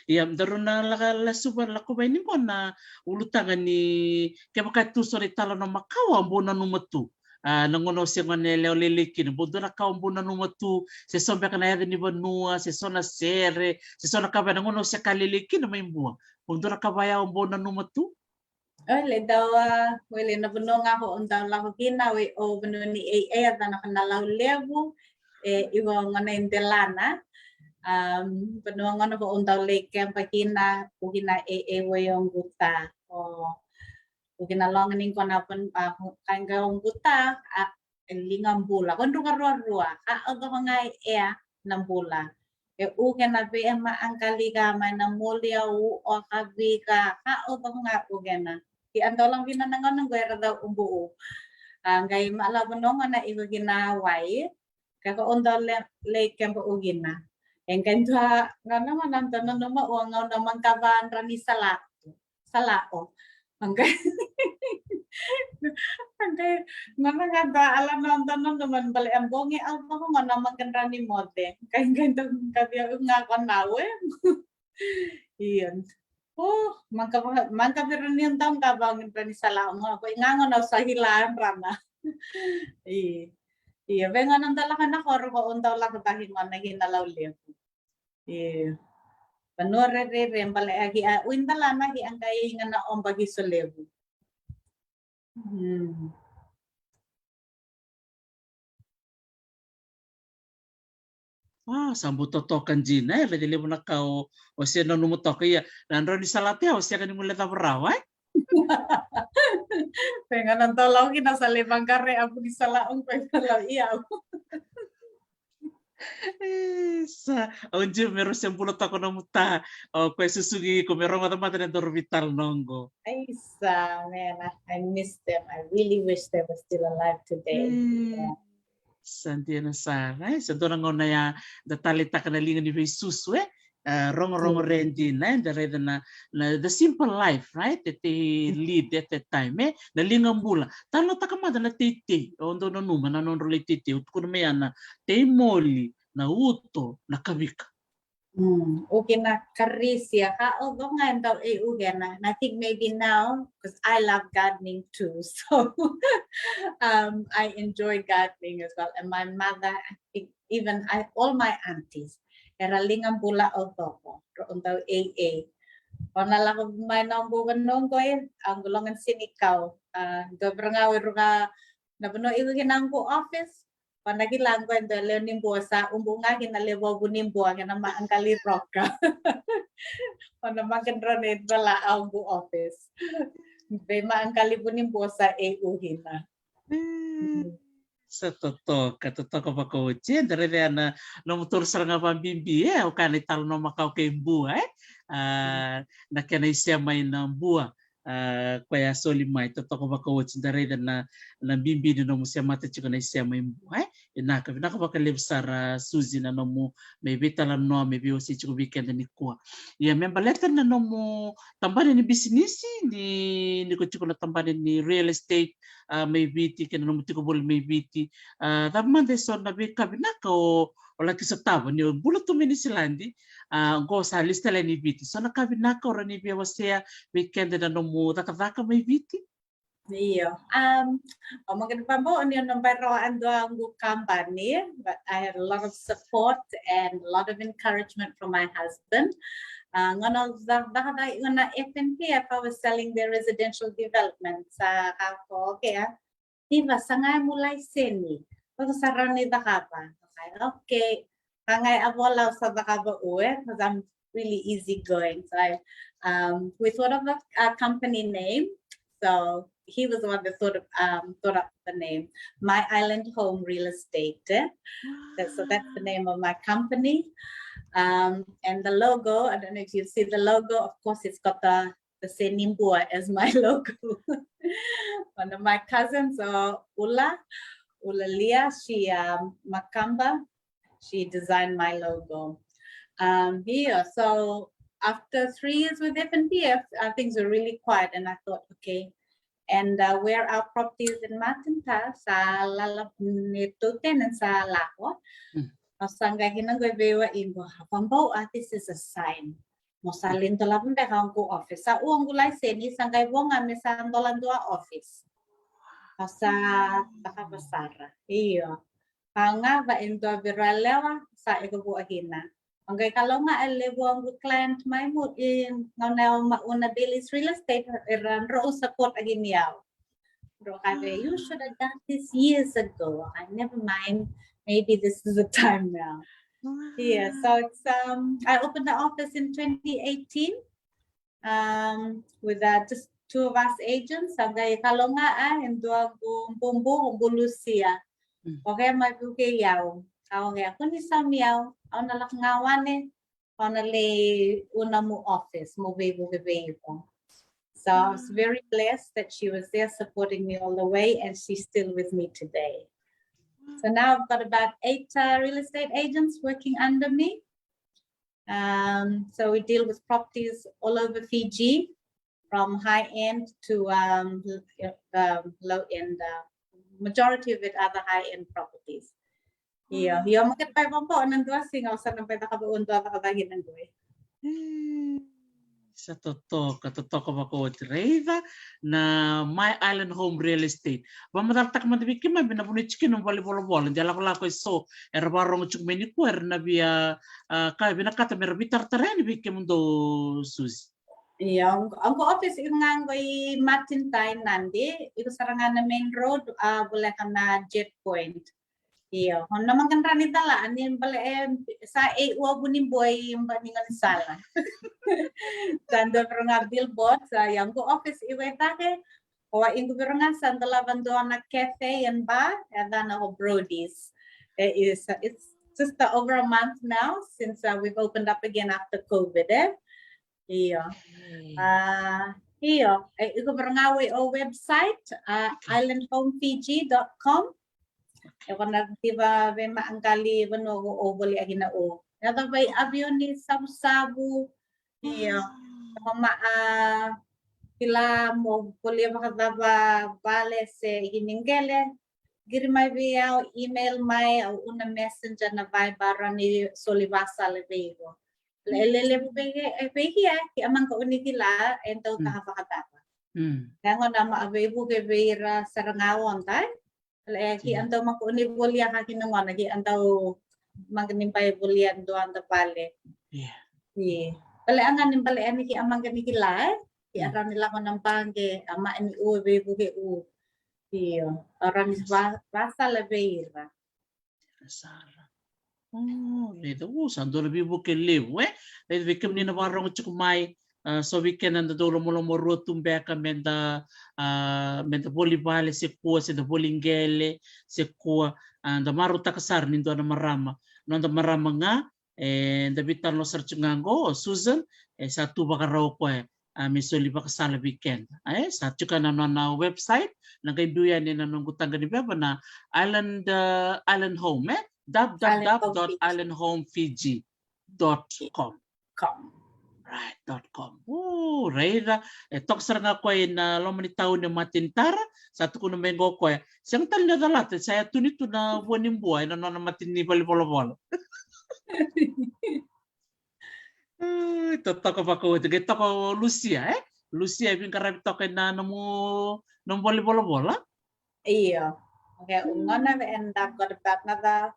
Ia, daru na lako, lasuva, lako mai ni qo na ulutaga ni kevaka e tu so na italanoa makawa bau nanuma tu. A, na gauna o se gone yalewa lailai kina, bau dua na ka o bau nanuma tu, se so beka na yaca ni vanua, se so na sere, se so na ka vei na gauna o se ka lailai kina mai Bua. Bau dua na ka vaya o bau nanuma tu? Ole, dau, a, wele na vanua ga ko o dau lako kina, we o vanua ni A A, a yacana ko Nalaulevu, e, i gona i delana. A, vanua gona ko o dau lai keba kina, ko kina A A we o Guta. O, ko kina loga ni gona, a, ko kina o Guta, a, e liga bula. Ko druka ruarua, ka o coko ga e ea na bula. E u kena vei e ma angali ka mai na moli a u o ka vika, ka o coko ga u kena. Ki a dau lako kina na gauna qo era cau ubu u. A, qai ma lavo nogo na iko kina wai, ka ko o dau le, le kemba u kina. E qai dua gauna ma na dau nanuma u a gauna maqava dra ni sala. Salaʻo. Oqai. Oqai. Nona ga dua ala na dua na nona bale e bogi au vaka gona maqadra ni moce. Qai qai dua ga via u ga ko na we. Ia. O, maqavira ni dau ga vaqadra ni salaʻo. Ga ko i ga gona au sa hila drana. I. Ia, vei gona dau lako na koro ko dau lako cake gona ki Nalaulevu. E vanua rerere bale a ki a uidalana ki a qai iga na oba ki Solevu. Hmm. A, sa bau totoka dina, e, raica levu na ka o, o se nanuma toka, ia, na drau ni salate, o sega ni guilecava rawa, e? Pega na dolau kina sa lai vaqara e avu ni salaʻo qo i dolau i au. Isa, au jiu me rau se bula toka nomu ta. O koya susugi iko me rogoca mada na doro vitala noqo. Isa, man, I, I miss them. I really wish they were still alive today. Mm. Yeah. Sa dina sara, e? Sa dua na gauna ya da taleitaka na liga ni veisusu, e? Uh, rogorogo re dina, e? Da raica na, na the simple life, right? That they lead at that time, e? Na liga bula. Talanoataka mada na teitei, o dou nanuma na nodra lai teitei, o tukuna mai ya na tei moli, na uto, na kavika. Mm, okay, na karisi a ka o doga e dau e uge na. And I think maybe now, because I love gardening too, so um, I enjoy gardening as well. And my mother, I think even I, all my aunties, era liga bula o dogo, o dau e e. Ona lako mai na buva nongo e, angu longan sinikau. Uh, do branga o ruga na vano iwi na angu office, Vanagi lago e dua lewe ni bua sa ubu ga kina lewe vuvu ni bua kena ma angali roka. Ona magadrona e dua la au bu office. Vei ma angali vu ni bua sa e u kina. Sa totoka, totoka vakaoti. E da raica na nomu tolu sara ga vabibi e, au kaya na italanoa makawa kei bua e. A, na kena isema ina bua. A, koya a soli mai, totoka vakaoti, da raica na, na bibi ni nomu semata tiko na isema i bua e. Vinaka, vinaka vakalevu sara Suzy na nomu mai veitalanoa, mai veiwasei tiko vei keda nikua. Ia me baleta na nomu tabana ni bisinisi, ni, ni ko tiko na tabana ni real estate, a, mai Viti, kei na nomu tiko voli mai Viti. A, cava mada e so na veika vinaka o, o laki sotava, ni o bula tu mai Niusiladi, a, qo sa lesu tale i Viti. So na ka vinaka o rawa ni via wasea vei keda na nomu cakacaka mai Viti? Io. Um, o magana vabo o ni o na bai rawa a dua qu kabani, but I had a lot of support and a lot of encouragement from my husband. Uh, gauna au cakacaka ina F and P, I was selling their residential development. Sa ka ko, okay, a Tiva, sa qai mu laiseni. Vaka sa rawa ni cakava. Okay. Ka qai a vola au sa cakava ue, because I'm really easygoing. So I, um, we thought of a, a company name. So he was the one that thought of, um, thought up the name, My Island Home Real Estate. Eh? That, so that's the name of my company. Um, and the logo, I don't know if you see the logo. Of course, it's got the the same bua as my logo. One of my cousins, uh, Ula, Ula Lia, she, um, Makamba, she designed my logo. Um, yeah, so after three years with F and P, uh, things were really quiet, and I thought, okay, and, uh, where our property is in Martin Pass, uh, Lala Neto tenants are Laho. Mm. Au sa qai kina qo e veiwa iqo, a vabau, ah, this is a sign. Mo sa lai dolava beka qo office. Sa ua qu laiseni, sa qai vo ga me sa dola dua office. Au sa cakava sara. Io. Ka ga va e dua vei ira yalewa, sa eka vua kina. Au qai kalougata e levu qu client mai mu, i gauna au mauna Billy's Real Estate, era drau support kina au. Rau kaya, you should have done this years ago. I, never mind. Maybe this is the time now. Yeah, so it's, um, I opened the office in twenty eighteen, um, with, uh, just two of us agents. Au qai kalougata e dua qu bubu, qu Lucia. Mm. Okay, mai vukei au. Au qai, kua ni saumi au. Au na lako ga wane. Au na lai open nomu office, mo veivuke vei iko. So I was very blessed that she was there supporting me all the way, and she's still with me today. So now I've got about eight, uh, real estate agents working under me. Um, so we deal with properties all over Fiji, from high end to, um, l-, um, low end. Uh, majority of it are the high end properties. Io, io, makete bai vabau na dua siga, au sa na bai cakava ua dua cakacaka na qoi. Sa totoka, totoka vakaoti. Raica na My Island Home Real Estate. Vamacalataka mada vei keimami na vanua e tiko kina na valenivolavola, de lakolako e so era varogo tiko mai nikua, era na via, ah, ka vinakata me ra veitaratara yani vei kemudou, Suzy. Io, au qo office iko ga qo i Martin Tainadi, iko sara ga na main road, a voleka na Jet Point. Io, o na maqadra ni cala, ni bale e sa e ua vu ni bua i ba ni gaunisala. Sa dua vei ira ga billboard, sa ia qo office iko e cake, o a iqu vei ira ga sa dolava dua na cafe and bar, e yacana o Brody's. E, it's, it's just uh, over a month now since uh, we've opened up again after COVID, eh? Io. Ah, io. E, iko vara ga o website, uh, island home fiji dot com. E vana diva ve ma angali vano o voli agina o. Yada vai avioni savu savu. Io. Ko ma a kila mo volia vakacava vale se i ni qele. Qiri mai vei au, email mai, au una messenger na Viber ni soli vasala vei iko. Le lelevu vei e vei hia ki a maqauni kila e dau taha vakacava. Ia gona ma a veivuke vei ira sara ga oda. Le ki a dau maqauni volia ka kina gona ki a dau maqa ni bai volia dua da vale. Ia. Bale a ga ni bale ani ki a maqauni kila e ki a rani lako na baqe a ma ni u e veivuke u. Io, a rani vasala vei ira. Sara. O, raica, u sa dua na veivuke levu e. Raica vei kemuni na vakarogo tiko mai, a, so vei keda da dau lomalomarua tu beka me da, a, me da voli vale se kua, se da voli qele se kua, a, da marautaka sara ni dua na marama. Noda marama ga, e da veitalanoa sara tiko ga oqo o Susan, e sa tu vakarau o koya, a, me soli vakasala vei keda. E sa tiko na nona website, na qai biu yani na noqu taqa ni veva na Island, a, Island Home, e www dot island home fiji dot com. Right, dot com. O, raica, e toka sara ga koya ina loma ni tauni o Matenitara, sa tukuna mai qo koya. Sega tale ni calata, sa yatuni tu na vua ni bua ina nona mata ni valenivolavola. Totoka vakaoti, qai toka o Lucia, e? Lucia, e veiqaravi toka ina nomu, nomu valenivolavola? Io. Okay, u gona and I've got about another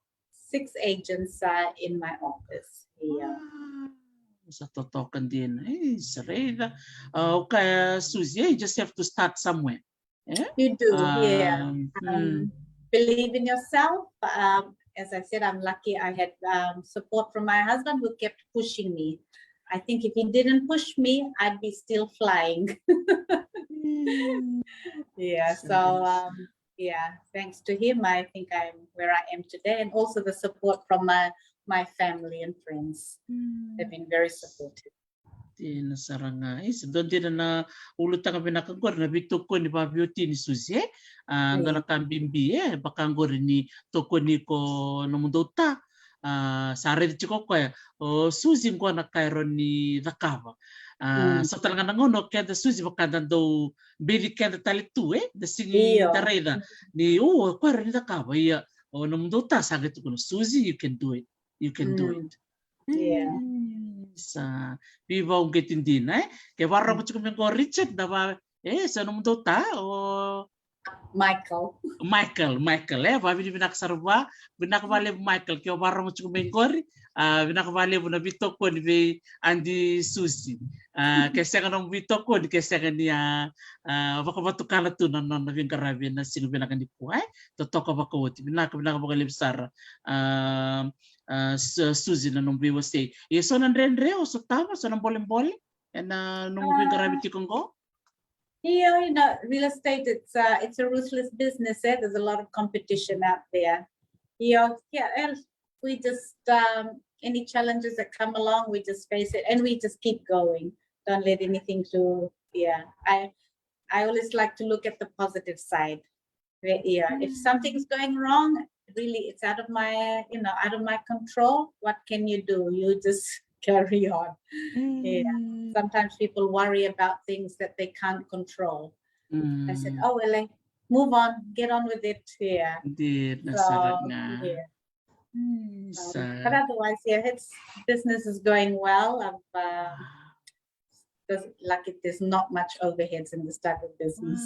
six agents uh, in my office. Io. Sa totoka dina. E, sa raica. Uh, okay, uh, Susie, you just have to start somewhere. Eh? You do, yeah. Um, believe in yourself. Um, as I said, I'm lucky I had um, support from my husband who kept pushing me. I think if he didn't push me, I'd be still flying. Yeah, so um, yeah, thanks to him, I think I'm where I am today, and also the support from my my family and friends. They've been very supportive. Dina sara ga. E sa dua dina na ulutaga vinaka qori na veitokoni vakaveitokoni, Susie, e? A, dua na ka bibi, e, vaka qori ni tokoni ko nomudou ta. A, sa raici tiko koya o Susie qo na ka e rawa ni cakava. A, so tale ga na gauna o keda, Susie, vaka da dau beci keda tale tu, e, da sigi da raica ni, o, o koya e rawa ni cakava. Ia o nomudou ta sa qai tukuna, Susie, you can do it. You can do it. Sa veivakauqeti dina, e? Ke vakarorogo tiko mai qo o Richard, da va, e, sa nomudou ta o Michael. Michael, Michael, e, vavinavinaka sara vua. Vinaka valevu Michael, ke o vakarorogo tiko mai qori, a, vinaka valevu na veitokoni vei Aunty Susie. A, ke sega nomu veitokoni, ke sega ni a, a, vakavatukana tu na nona veiqaravi ena siga vinaka nikua, e? Totoka vakaoti, vinaka, vinaka vakalevu sara. A, a, Susie, na nomu veiwasei. Ia so na dredre o sotava, so na bolebole ena nomu veiqaravi tiko qo? Io, you know, real estate, it's a, it's a ruthless business, eh? There's a lot of competition out there. Io, yeah, and we just, um, any challenges that come along, we just face it and we just keep going. Don't let anything to, yeah. I, I always like to look at the positive side. Yeah, if something's going wrong, really, it's out of my, you know, out of my control. What can you do? You just carry on. Yeah. Sometimes people worry about things that they can't control. I said, oh, well, like, move on, get on with it. Yeah. Dina sara ga. Yeah. But otherwise, yeah, it's, business is going well. I've, uh, Because, like, there's not much overheads in this type of business.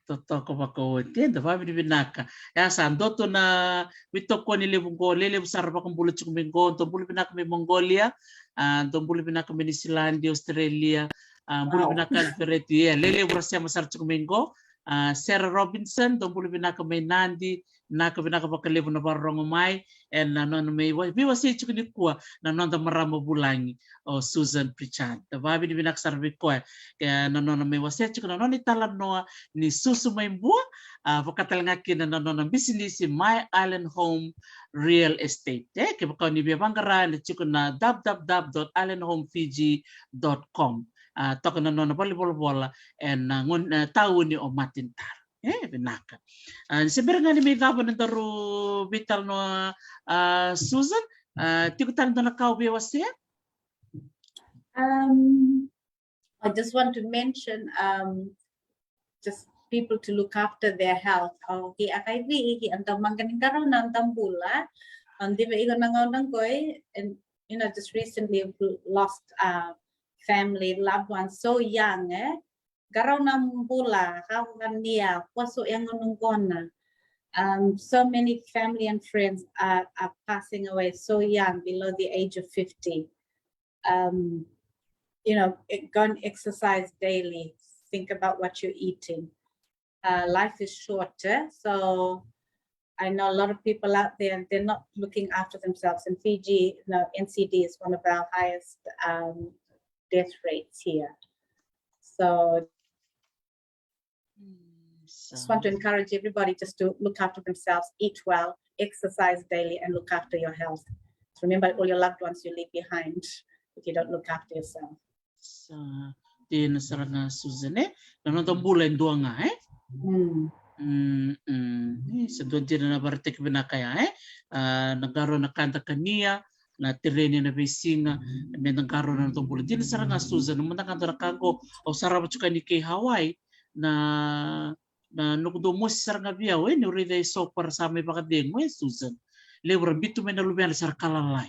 Totoka vakaoti, eda vavinavinaka. Ia sa dua tu na veitokoni levu qo, lelevu sara vakabula tiko mai qo, dou bula vinaka mai Mongolia, a, dou bula vinaka mai Niusiladi, Australia, a, bula vinaka Alfred, ia lelevu ra sema sara tiko mai qo. A, Sarah Robinson, dou bula vinaka mai Nadi, vinaka, vinaka vakalevu na vakarorogo mai, ena nona mai wa-, veiwasei tiko nikua na noda marama vulagi o Susan Pritchard. Da vakavinavinaka sara vei koya, e, na nona mai wasea tiko na nona italanoa ni susu mai Bua, a, vaka tale ga kina na nona bisinisi My Island Home Real Estate. E, kevaka o ni via vaqara, ena tiko na w w w dot island home fiji dot com. A, toka na nona valenivolavola ena, a, gon-, e, tauni o Martin Tara. E, vinaka. A, ni se bera ga ni mai cava na daru veitalanoa, a, Susan, a, tiko tale dua na ka o via wasea? Um, I just want to mention, um, just people to look after their health. Au kila, kei na veika eda mani qarauna na noda bula. Au diva iko na gauna qo, and, you know, just recently lost, uh, family, loved ones so young, e? Qarauna na bula, ka vaka ni a, koso e gauna qo na. Um, so many family and friends are, are passing away so young, below the age of fifty. Um, you know, e-, go and exercise daily. Think about what you're eating. Uh, life is short, e? So I know a lot of people out there, they're not looking after themselves. In Fiji, you know, N C D is one of our highest, um, death rates here. So Mm, just want to encourage everybody just to look after themselves, eat well, exercise daily, and look after your health. Remember all your loved ones you leave behind if you don't look after yourself. Sa dina sara ga, Susan, e? Na noda bula e dua ga, e? Mm. Mm, mm. E, sa dua dina na vakaraitaki vinaka ya, e? A, na qarauna na ka da kania, na tereni ena veisiga, me da qarauna na noda bula. Dina sara ga, Susan, mada ga dua na ka qo, au sarava tiko yani kei Hawaii, na, na noqu dau mosi sara ga vei au, e, niu raica eso ko ra sa mai vakacegu, e, Susan. Levu ra biu tu mai na luvena sa ra ka lalai.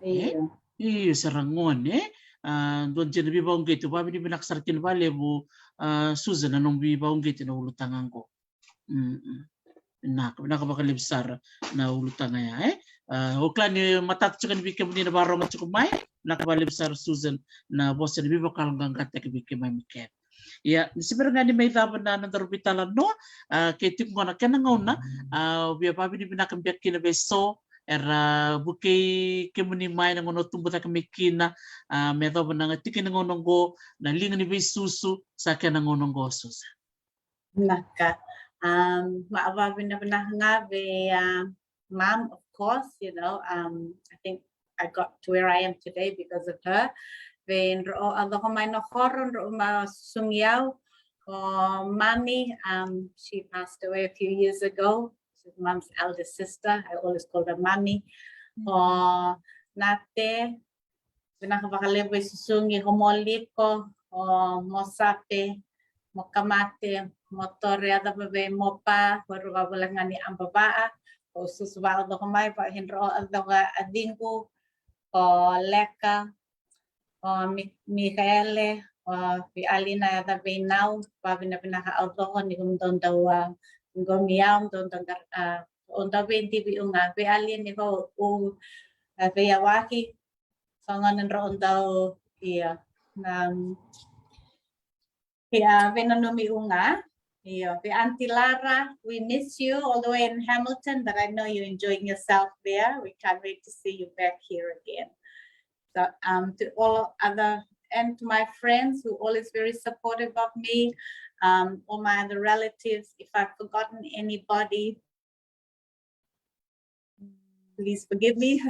E? Io. Io, sa ra gone, e? A, dua dina na veivakauqeti, vakavinavinaka sara kina vakalevu, a, Susan, na nomu veivakauqeti na ulutaga qo. Mm, mm. Vinaka, vinaka vakalevu sara na ulutaga ya, e? A, au kila ni matata tiko yani vei kemuni na vakarorogo tiko mai, vinaka vakalevu sara Susan, na vosa ni veivakayaloqaqataki vei keimami kece. Ia, ni se bera ga ni mai cava na, na nodaru veitalanoa, a, ke tiko qo na kena gauna, a, au via vakavinavinaka beka kina vei so era vukei kemuni mai na gauna o tubu cake mai kina, a, me yacova na tikina gauna qo, na liga ni veisusu, sa kena gauna qo, Susan. Vinaka. Um, vakavinavinaka ga vei, uh, Mom, of course, you know, um, I think I got to where I am today because of her. Vei drau a coko mai na koro, drau mai susugi au. O Mami, um, she passed away a few years ago. She's Mom's eldest sister. I always called her Mami. O Nate, vinaka vakalevu e susugi, o Moliko, o Mosape, Mokamate, Motore, a cava vei Mopa, o Rua Vulagani Abavaa, o susu vaka coko mai, vaka hidro a coko a ciqu, o Leka, o Mi-, Mikaele, o vei Alina, a cava vei Nau, vakavinavinaka au coko ni ko dau dau a, ko mi au dau dau gar-, a, o dau vei divi unga, vei Alina ni ko u, a, vei awaki, Fagona drau dau, ia. Na, ia, vei nanumi unga. Ia, vei Aunty Lara, we miss you all the way in Hamilton, but I know you're enjoying yourself there. We can't wait to see you back here again. So, um, to all other, and to my friends who always very supportive of me, um, all my other relatives, if I've forgotten anybody, please forgive me.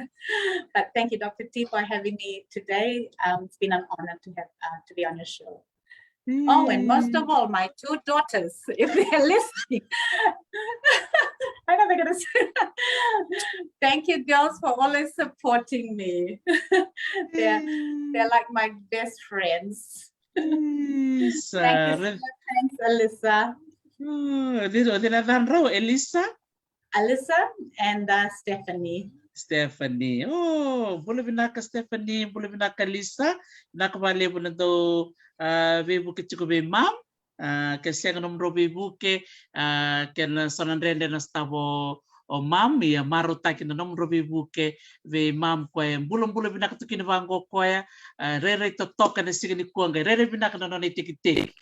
But thank you, Doctor T, for having me today. Um, it's been an honor to have, uh, to be on your show. Oh, and most of all, my two daughters, if they're listening. I know they're gonna say, thank you, girls, for always supporting me. They're, they're like my best friends. Thank you so much. Thanks, Alyssa. Alyssa and, uh, Stephanie. Stephanie. Oh, bula vinaka Stephanie, bula vinaka Alyssa. Vinaka vakalevu na dau, ah, veivuke tiko vei Mom. Ah, ke sega nomudrau veivuke, ah, ke na so na dredre na sotava o Mom, ia marautaki na nomudrau veivuke vei Mom, koya e bulabula vinaka tu kina vaqo koya, ah, rairai totoka na siga nikua qai rairai vinaka na nona itekiteki.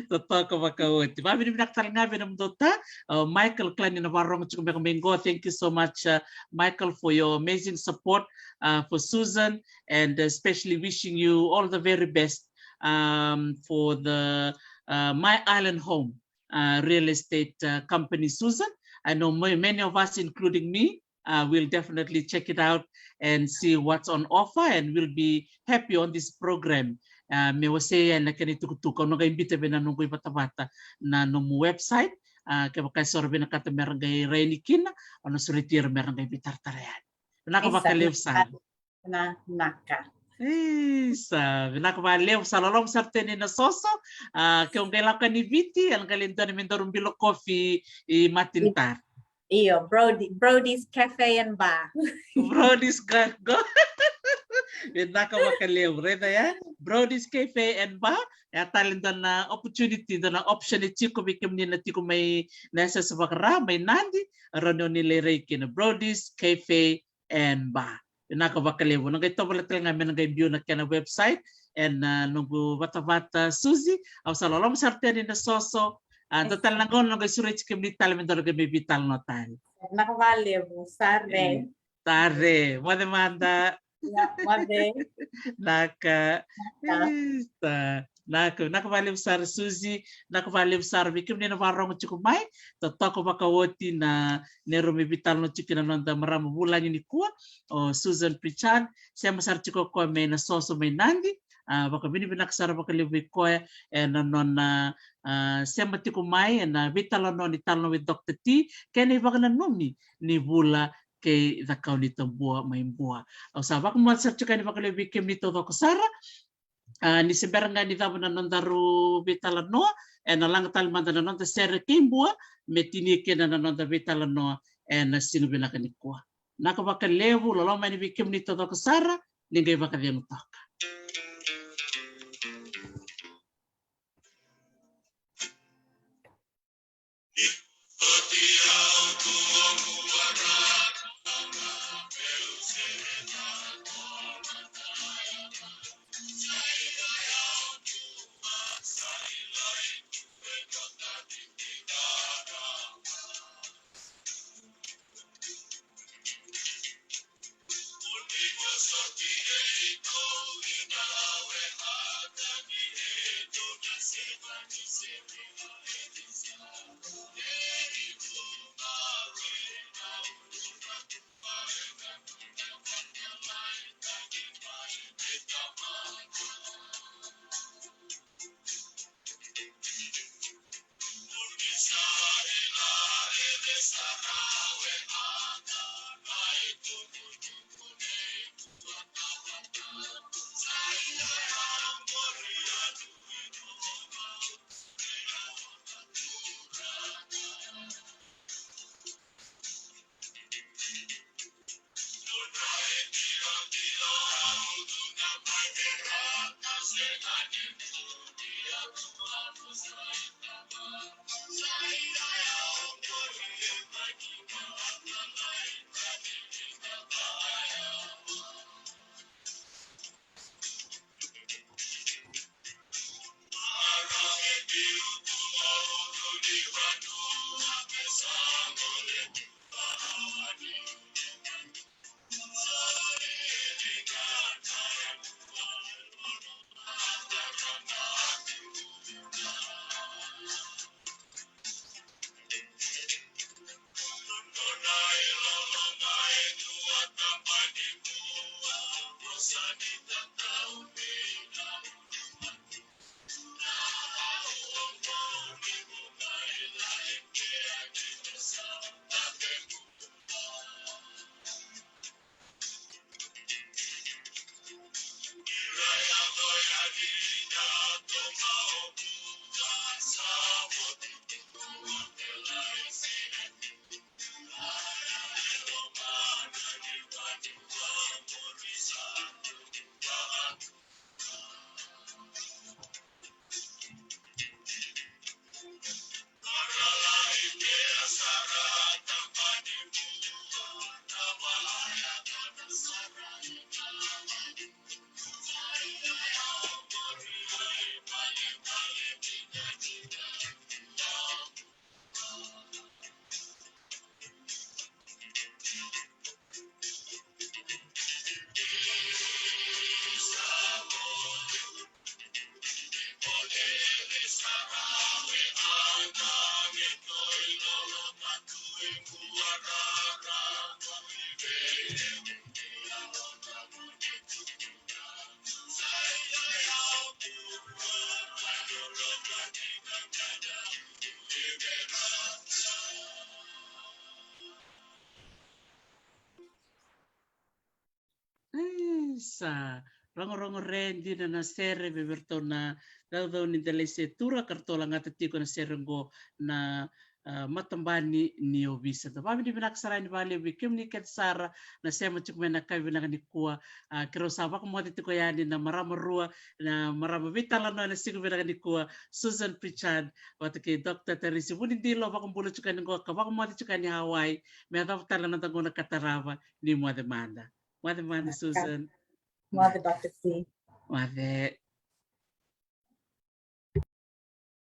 Totoka vakaoti. Vakavinavinaka tale ga vei nomudou ta, uh, Michael, kila ni na vakarorogo tiko beka mai qo. Thank you so much, uh, Michael, for your amazing support, uh, for Susan, and especially wishing you all the very best, um, for the, uh, My Island Home, uh, real estate, uh, company, Susan. I know ma-, many of us, including me, uh, we'll definitely check it out and see what's on offer, and we'll be happy on this program. Uh, me wasea na kena itukutuku, au na qai biuta vei na noqu ivatavata na nomu website. Uh, kevaka e so era vinakata me ra qai rai yani kina, au na sureti ira me ra qai veitaratara yani. Vinaka vakalevu sara. Na naka. Isa, vinaka vakalevu, sa loloma sara tu yani na soso. Uh, ke o qai lako yani Viti, ena qai lai dua na me daru bilo kofi i Matinitara. Io, Brody, Brody's Cafe and Bar. Brody's Cafe. Vinaka vakalevu, raica ya. Brody's Cafe and Bar. Ya tale dua na opportunity, dua na option e tiko vei kemuni na tiko mai na S S Vakara, mai Nadi, rawa ni o ni lai rai kina. Brody's Cafe and Bar. Vinaka vakalevu. Na qai tovolea tale ga me na qai biu na kena website ena, uh, noqu vatavata, Suzy. Au sa loloma sara tu yani na soso. Uh, dua tale na gauna na qai sureti kemuni tale me daru qai mai veitalanoa tale. Vinaka vakalevu, sare. Mm. Sare, moce mada. Ia, moce. Naka. Naka. Isa. Naka, naka vakalevu sara Suzy, naka vakalevu sara vei kemuni na vakarorogo tiko mai. Totoka vakaoti na neirau mai veitalanoa tiko kina na noda marama vulagi nikua, o Susan Pritchard, sema sara tiko o koya mai Nasoso mai Nadi. A, vakavinavinaka sara vakalevu vei koya ena nona, a, sema tiko mai ena veitalanoa ni Talanoa with Doctor T, kei na ivakananumi ni vula kei Cakaunitabua mai Bua. Au sa vakamoce sara tiko yani vakalevu vei kemuni taucoko sara. A, ni se bera ga ni cava na nodaru veitalanoa, ena laga tale mada na noda sere kei Bua me tinia kina na noda veitalanoa ena siga vinaka nikua. Naka vakalevu, loloma yani vei kemuni taucoko sara, ni qai vakacegu toka. Sa rogorogo re dina na sere vei iratou na caucau ni Delaise Tura ka ratou lagata tiko na sere oqo na, ah, matabani ni ovisa. Da vakavinavinaka sara yani vakalevu vei kemuni kece sara na sema tiko mai na yakavi vinaka nikua. Ah, keirau sa vakamoce tiko yani na marama rua, na marama veitalanoa ena siga vinaka nikua, Susan Pritchard vata kei Doctor Tarisi Vunidilo, vakabula tiko yani oqo ka vakamoce tiko yani Hawaii. Me yacova tale na noda gauna ka tarava, ni moce mada. Moce mada, Susan. Moce, Doctor C. Moce.